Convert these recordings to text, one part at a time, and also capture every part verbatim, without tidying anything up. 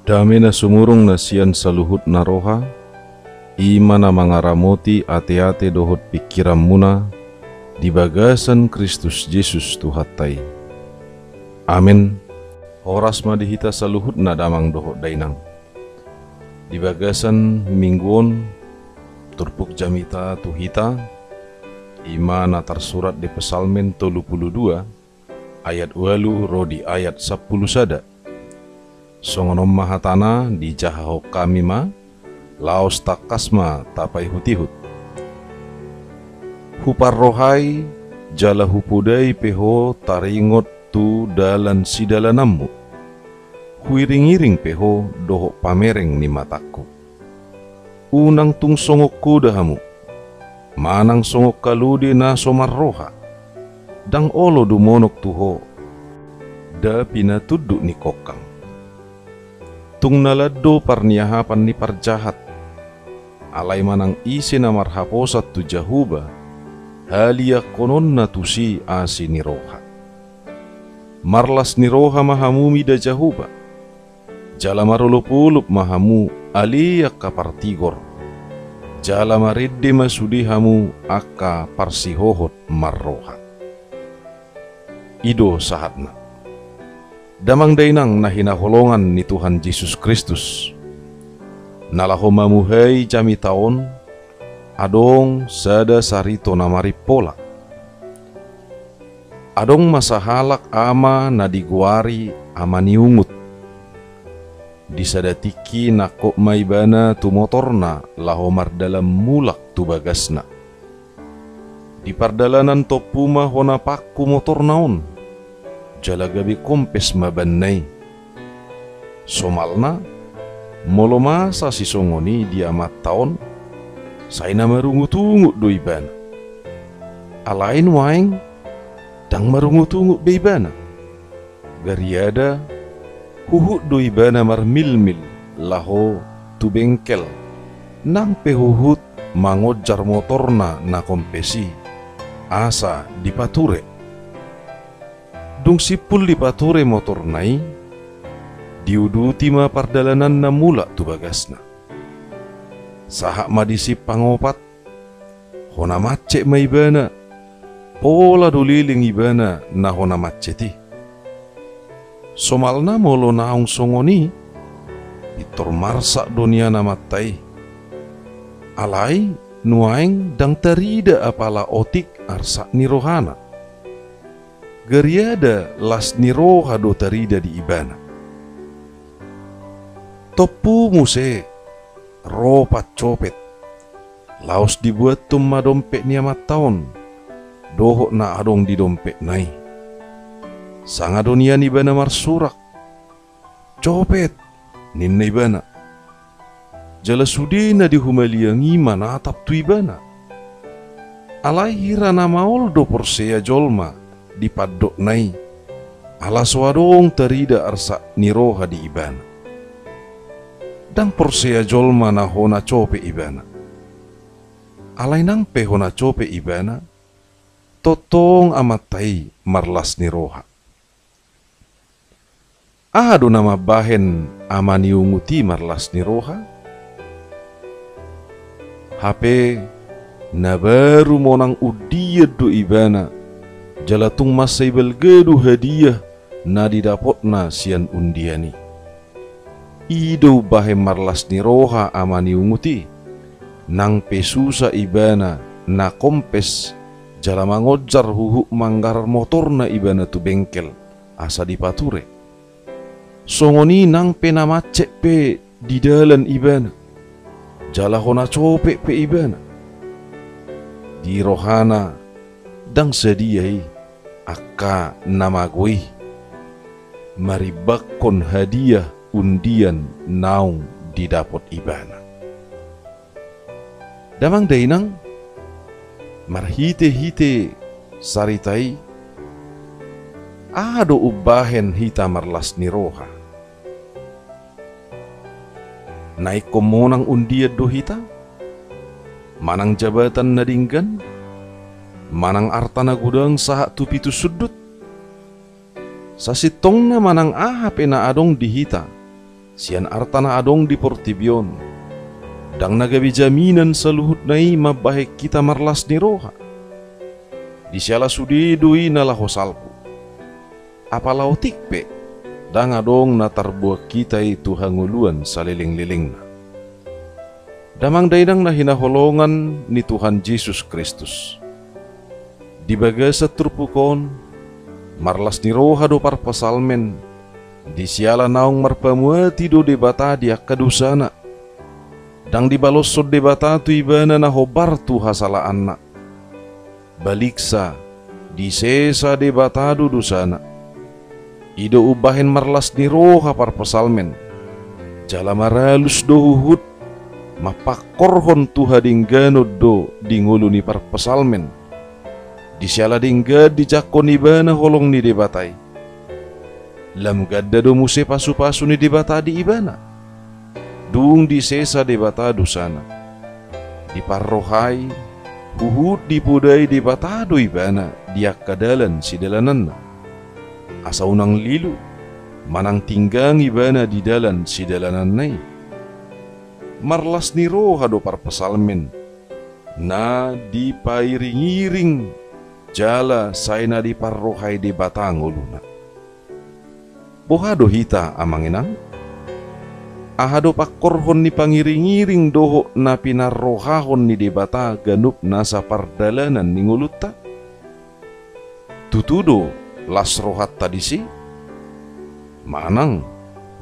Dame na sumurung na sian saluhut na roha, i ma na mangaramoti ateate dohot pingkiranmuna di bagasan Kristus Jesus Tuhanta i. Amen. Horas ma di hita saluhutna damang dohot dainang. Di bagasan minggu on, turpuk jamita tu hita, i ma na tarsurat di Psalmen tolu pulu dua, ayat ualu ro di ayat sampulu sada. Songon on ma hatana, dijahahon hami ma, laos tangkas ma tapaihutihut. Huparrohai jala hupodai pe ho taringot tu dalan sidalananmu. Huiringiring pe ho dohot pamereng ni matangku. Unang tung songon kuda hamu, manang songon kalode na so marroha, ndang olo dumonok tu ho, nda pinatunduk ni kongkang. Tung na lan do parniahapan ni parjahat, alai manang ise na marhaposan tu Jahowa, haliangkononna tusi asi ni roha. Marlas ni roha ma hamu mida Jahowa, jala marolopolop ma hamu ale angka partigor, jala marende ma sude hamu angka parsihohot marroha. I do sahatna. Damang dainang na hinaholongan ni Tuhan Jesus Kristus, na laho mamuhai jamita on, adong sada sarito na marimpola. Adong ma sahalak ama na digoari Ama ni Ungut. Di sada tingki nangkok ma ibana tu motorna laho mardalan mulak tu bagasna. Di pardalanan tompu ma hona pangku motorna on, jala gabe kompes ma banna i. Somalna, molo masa sisongon i di amanta on, sai na marungutungut do ibana. Alai nuaeng ndang marungutungut be ibana. Gariada huhut do ibana marmilmil laho tu bengkel, nang pe huhut mangonjar motorna na kompes i, asa dipature. Dung simpul dipature motorna i, diuduti ma pardalananna mulak tu bagasna. Sahat ma di simpang opat, hona mancet ma ibana, pola do leleng ibana na hona mancet i. Somalna molo naung songon i, pintor marsak do nian amanta i. Alai nuaeng ndang tarida apala otik arsak ni rohana. Gariada las ni roha do tarida di ibana. Tompu muse ro pancopet, laos dibuathon ma dompet ni amanta on, dohot na adong di dompetna i. Sanga do nian ibana marsurak. "Copet," ninna ibana. Jala sude na di humaliang i manatap tu ibana. Alai hira na maol do porsea jolma di pandokna i, ala so adong tarida arsak ni roha di ibana. Ndang porsea jolma na hona copet ibana. Alai nang pe hona copet ibana, tongtong amanta i marlas ni roha. Aha do na mambahen Ama ni Ungut i marlas ni roha? Hape na baru monang undian do ibana, jala tung mansai balga do hadiah na didapotna sian undian i. I do umbahen marlas ni roha Ama ni Ungut i, nang pe susa ibana na kompes jala mangonjar huhut manggarar motorna ibana tu bengkel, asa dipature. Songon i nang pe na mancet pe di dalan ibana, jala hona copet pe ibana. Di rohana ndang sadia i, angka na mago i, marimbanghon hadiah undian naung didapot ibana. Damang dainang, marhitehite sarita i, aha do umbahen hita marlas ni roha? Na ingkon monang undian do hita? Manang jabatan na denggan? Manang arta na godang sahat tu pitu sundut? Sasintongna manang aha pe na adong di hita, sian arta na adong di portibi on, ndang na gabe jaminan saluhutna i mambahen hita marlas ni roha. Di siala sude do i na laho salpu. Apala otik pe, ndang adong na tarboan hita i tu hangoluan salelenglelengna. Damang dainang na hinaholongan ni Tuhan Jesus Kristus, di bagasan turpuk on, marlas ni roha do parpsalmen, di siala naung marpamuati do Debata di angka dosana. Ndang dibaloshon Debata tu ibana na hombar tu hasalaanna. Baliksa, disesa Debata do dosana. I do umbahen marlas ni roha parpsalmen. Jala maralus do huhut, mampangkorhon tu hadengganon do di ngolu ni parpsalmen. Di siala denggan dijangkon ibana holong ni Debata i. Lam ganda do muse pasupasu ni Debata di ibana. Dung disesa Debata dosana. Diparrohai, huhut dipodai Debata do ibana di angka dalan sidalananna. Asa unang lilu, manang tinggang ibana di dalan sidalananna i. Marlas ni roha do parpsalmen, na dipairingiring jala sai na diparrohai Debata ngoluna. Boha do hita, amang inang? Aha do pangkorhon ni pangiringiring dohot na pinarrohahon ni Debata ganup nasa pardalanan ni ngolunta? Tutu do las rohanta disi? Manang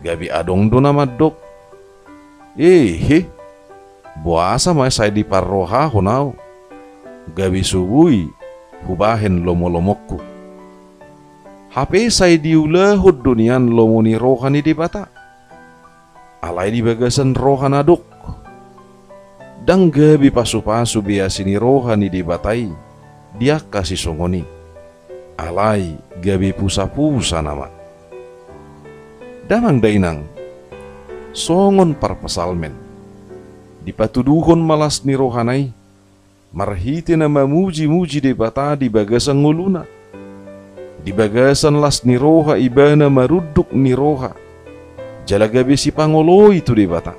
gabe adong do na mandok, ehe, boasa ma sai diparrohahon ahu, gabe so boi hubahen lomolomonku. Hape sai diulahon do nian lomo ni roha ni Debata. Alai di bagasan roha na dok. Ndang gabe pasupasu be asi ni roha ni Debata i di angka sisongon i. Alai gabe pusapusa nama. Damang dainang, songon parpsalmen, dipatuduhon ma las ni rohana i, marhite na mamujimuji Debata di bagasan ngoluna. Di bagasan las ni roha ibana marunduk ni roha, jala gabe sipangoloi tu Debata.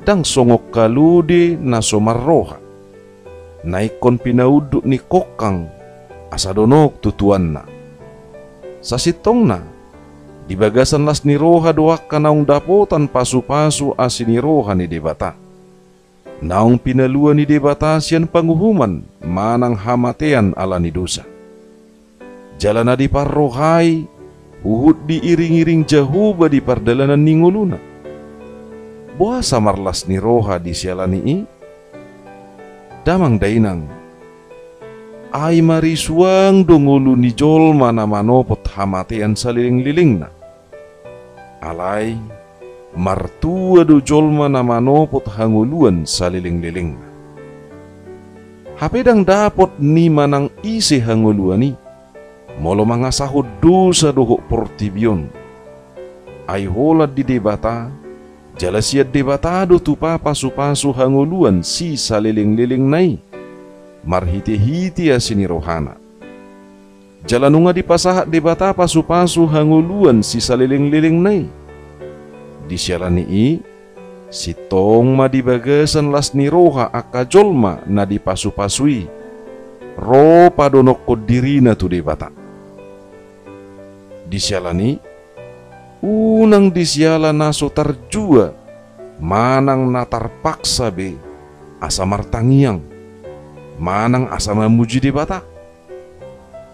Ndang songon kalode na so marroha, na ingkon pinaunduk ni kongkang asa donok tu tuanna. Sasintongna, di bagasan las ni roha do angka naung dapotan pasupasu asi ni roha ni Debata. Naung pinalua ni Debata sian panguhuman manang hamatean ala ni dosa. Jala na diparrohai, huhut diiringiring Jahowa di pardalanan ni ngoluna. Boasa marlas ni roha di siala ni i? Damang dainang, ai marisuang do ngolu ni jolma na manopot hamatean salelenglelengna. Alai, martua do jolma na manopot hangoluan salelenglelengna. Hape ndang dapot ni manang ise hangoluan i, molo mangasahon dosa dohot portibi on. Ai holan di Debata, jala sian Debata do tupa pasupasu hangoluan sisalelenglelengna i, marhitehite asi ni rohana. Jala nunga dipasahat Debata pasupasu hangoluan sisalelenglelengna i. Di siala ni i, sintong ma di bagasan las ni roha angka jolma na dipasupasu i, ro padonokkon dirina tu Debata. Di siala ni i, unang di siala na so tarjua manang na tarpaksa be asa martangiang, manang asa mamuji Debata.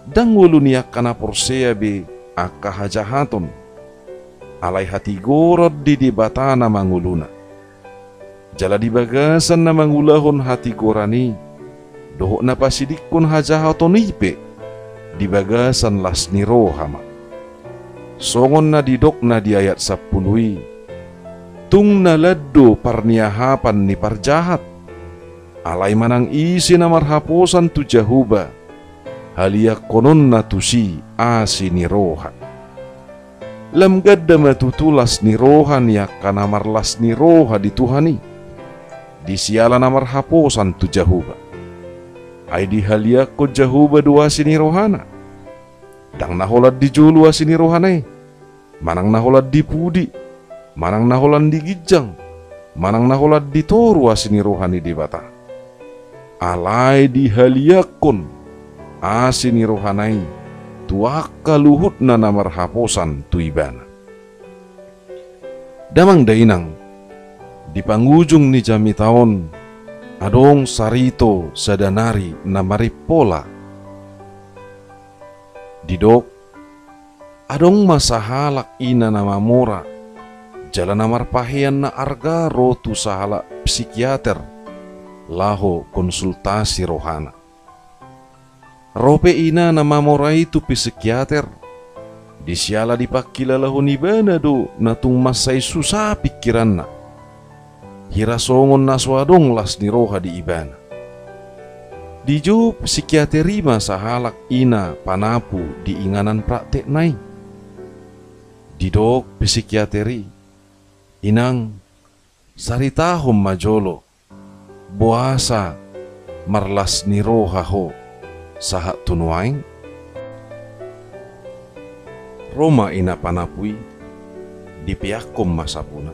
Ndang ngolu ni angka na porsea be angka hajahaton, alai hatigoran di Debata na mangoluna. Jala di bagasan na mangulahon hatigoran i, dohot na pasidingkon hajahaton i pe, di bagasan las ni roha ma. Songon na didokna di ayat sampulu i, tung na lan do parniahapan ni parjahat. Alai manang ise na marhaposan tu Jahowa, haliangkononna tusi asi ni roha. Lam ganda ma tutu las ni roha ni angka na marlas ni roha di Tuhan i, di siala na marhaposan tu Jahowa. Ai dihaliangkon Jahowa do asi ni rohana. Ndang na holan di jolo asi ni rohana i, manang na holan di pudi, manang na holan di ginjang, manang na holan di toru asi ni roha ni Debata. Alai dihaliangkon asi ni rohana i tu angka luhutna na marhaposan tu ibana. Damang dainang, di pangujung ni jamita on adong sarito sada nari na marimpola. Didok, adong ma sahalak ina na mamora, jala na marpahean na arga ro tu sahalak psikiater laho konsultasi rohana. Ro pe ina na mamora i tu psikiater, di siala dipangkilalahon ibana do na tung mansai susa pingkiranna. Hira songon na so adong las ni roha di ibana. Dijou psikiater i ma sahalak ina panapu di inganan praktekna i. Didok psikiater i, inang, saritahon ma jolo, boasa marlas ni roha ho sahat tu nuaeng? Ro ma ina panapu i, dipeakkon ma sapuna.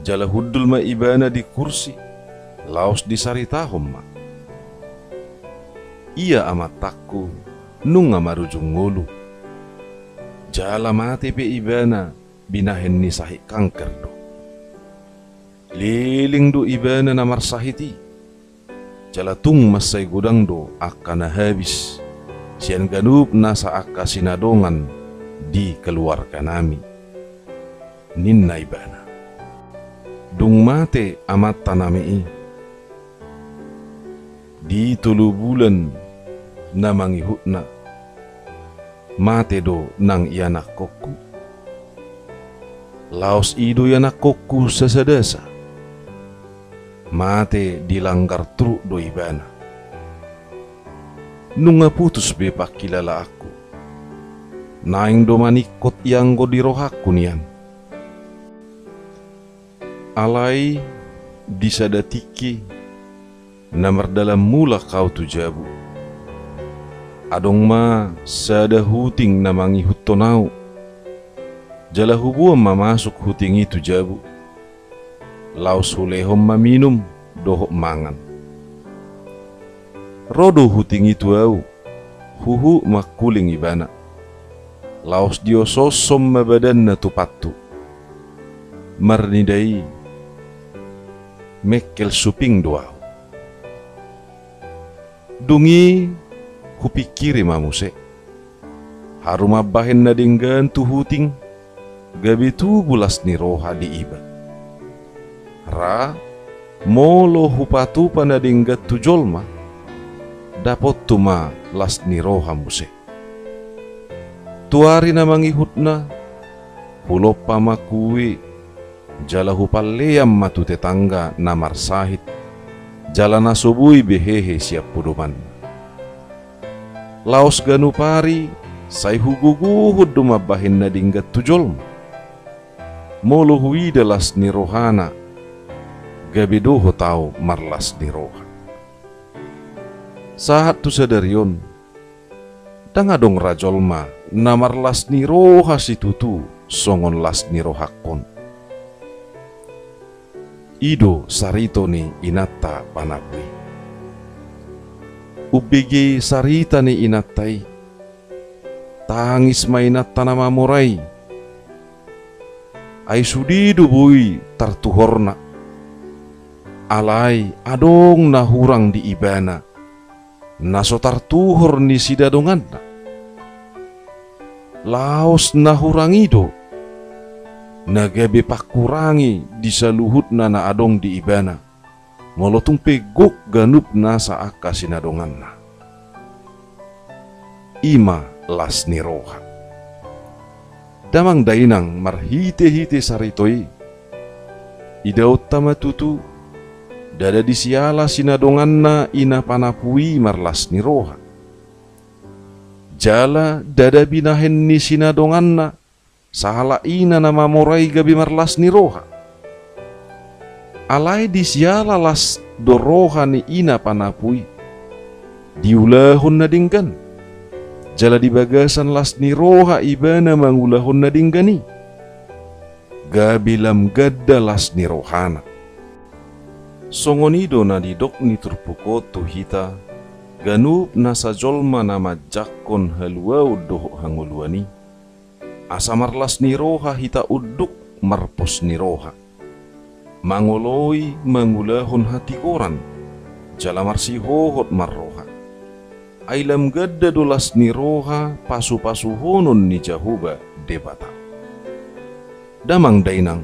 Jala hundul ma ibana di kursi, laos disaritahon ma. Ia amantangku nunga marujung ngolu. Jala mate pe ibana binahen ni sahit kanker do. Leleng do ibana na marsahit i. Jala tung mansai godang do angka na habis sian ganup nasa angka sinadongan di keluarganami, ninna ibana. Dung mate amantanami i, di tolu bulan na mangihutna, mate do nang ianakkonku. Laos i do ianakkonku sasadasa. Mate di langgar truk do ibana. Nunga putus be pangkilalaanku. Naeng do maningkot ianggo di rohangku nian. Alai di sada tingki na mardalan mulak ahu tu jabu, adong ma sada huting na mangihuthon ahu. Jala huboan ma masuk huting i tu jabu, laos hulehon ma minum dohot mangan. Ro do huting i tu ahu, huhut mangkuling ibana. Laos diososhon ma badanna tu pantu. Marnida i, mengkel suping do ahu. Dung i hupingkiri ma muse. Haru mambahen na denggan tu huting, gabe tubu las ni roha di iba. Ra, molo hupatupa na denggan tu jolma, dapothu ma las ni roha muse. Tu ari na mangihutna, hulompa ma hu i, jala hupallean ma tu tetangga na marsahit, jala na so boi be hehe sian podomanna. Laos ganup ari, sai hugogohon do mambahen na denggan tu jolma. Molo huida las ni rohana, gabe dohot ahu marlas ni roha. Sahat tu sadari on, ndang adong ra jolma na marlas ni roha situtu songon las ni rohangkon. I do sarito ni inanta panapu i. Umbege sarita ni inanta i, tangis ma inanta na mamora i. Ai sude do boi tartuhorna. Alai adong na hurang di ibana, na so tartuhor ni sinadonganna. Laos na hurang i do na gabe panghurangi di saluhutna na adong di ibana, molo tung pe gok ganup nasa angka sinadonganna. I ma las ni roha. Damang dainang, marhitehite sarito i, idaonta ma tutu, ndada di siala sinadonganna ina panapu i marlas ni roha. Jala ndada binahen ni sinadonganna sahalak ina na mamora i gabe marlas ni roha. Alai di siala las do roha ni ina panapu i, diulahon na denggan. Jala di bagasan las ni roha ibana mangulahon na denggan i. gabe lam ganda las ni rohana. Songon i do na didok ni turpuk on tu hita, ganup nasa jolma na manjangkon haluaon dohot hangoluan i, asa marlas ni roha hita unduk marpos ni roha, mangoloi mangulahon hatigoran, jala marsihohot marroha. Ai lam ganda do las ni roha pasupasuhonon ni Jahowa Debata. Damang dainang,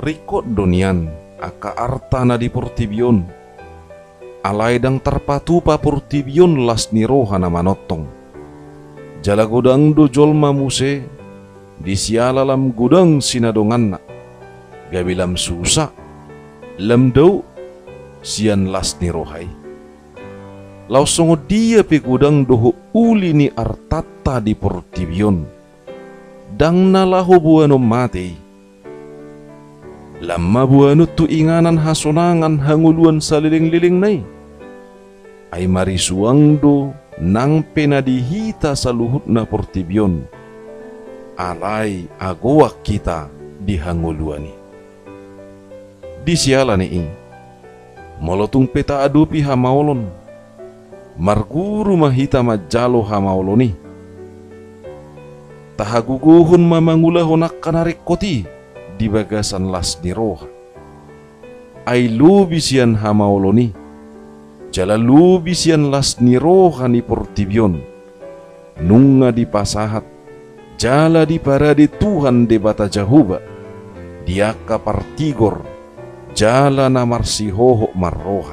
ringkot do nian angka arta na di portibi on, alai ndang tarpatupa portibi on las ni roha na manongtong. Jala godang do jolma muse, di siala lam godang sinadonganna, gabe lam susa, lam dao, sian las ni roha i. Laos songon dia pe godang dohot uli ni artanta di portibi on, ndang na laho boanon mate i. Lam ma boanon tu inganan hasonangan hangoluan salelenglelengna i. Ai marisuang do nang pe na di hita saluhutna portibi on, alai agoan hita di hangoluan i. Di siala ni i, molo tung pe taadopi hamaolon, marguru ma hita manjalo hamaolon i. Tahagogohon ma mangulahon angka na ringkot i di bagasan las ni roha. Ai lobi sian hamaolon i, jala lobi sian las ni roha ni portibi on, nunga dipasahat jala diparade Tuhan Debata Jahowa di angka partigor jala na marsihohot marroha.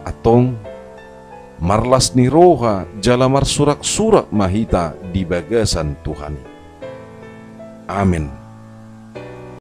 Antong, marlas ni roha jala marsuraksurak ma hita di bagasan Tuhan i. Amen.